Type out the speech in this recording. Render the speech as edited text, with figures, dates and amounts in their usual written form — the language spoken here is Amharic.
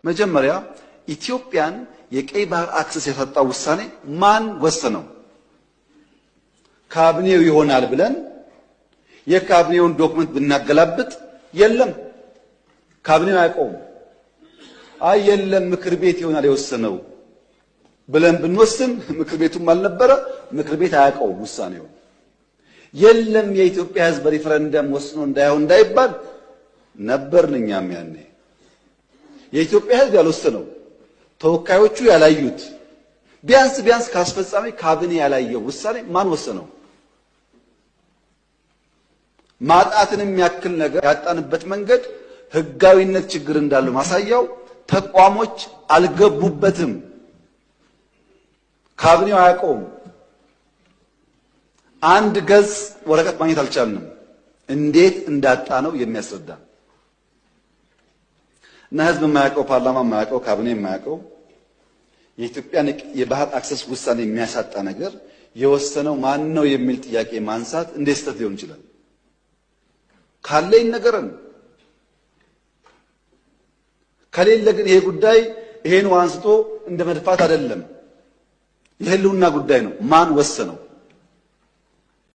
መጀመሪያ ኢትዮጵያን የቀይ ባህር access ያሳጣው ውሳኔ ማን ወሰነው? ካቢኔው ይሆናል ብለን የካቢኔውን document ብናገላብጥ የለም፣ ካቢኔው አያውቀውም። አይ የለም ምክር ቤት ይሆናል የወሰነው ብለን ብንወስን ምክር ቤቱም አልነበረ፣ ምክር ቤት አያውቀውም ውሳኔው። የለም የኢትዮጵያ ሕዝብ በሪፈረንደም ወስኖ እንዳይሆን እንዳይባል ነበርን እኛም ያኔ። የኢትዮጵያ ሕዝብ ያልወሰነው፣ ተወካዮቹ ያላዩት፣ ቢያንስ ቢያንስ ከአስፈጻሚ ካቢኔ ያላየው ውሳኔ ማን ወሰነው? ማጣትን የሚያክል ነገር ያጣንበት መንገድ ህጋዊነት ችግር እንዳለው ማሳያው ተቋሞች አልገቡበትም። ካቢኔው አያውቀውም። አንድ ገጽ ወረቀት ማግኘት አልቻልንም። እንዴት እንዳጣ ነው የሚያስረዳ። እና ህዝብ የማያውቀው፣ ፓርላማ የማያውቀው፣ ካቢኔ የማያውቀው የኢትዮጵያን የባህር access ውሳኔ የሚያሳጣ ነገር የወሰነው ማን ነው የሚል ጥያቄ ማንሳት እንዴት ስህተት ሊሆን ይችላል? ካለ ይነገረን። ከሌለ ግን ይሄ ጉዳይ ይሄን አንስቶ እንደ መድፋት አይደለም፣ የህልውና ጉዳይ ነው። ማን ወሰነው?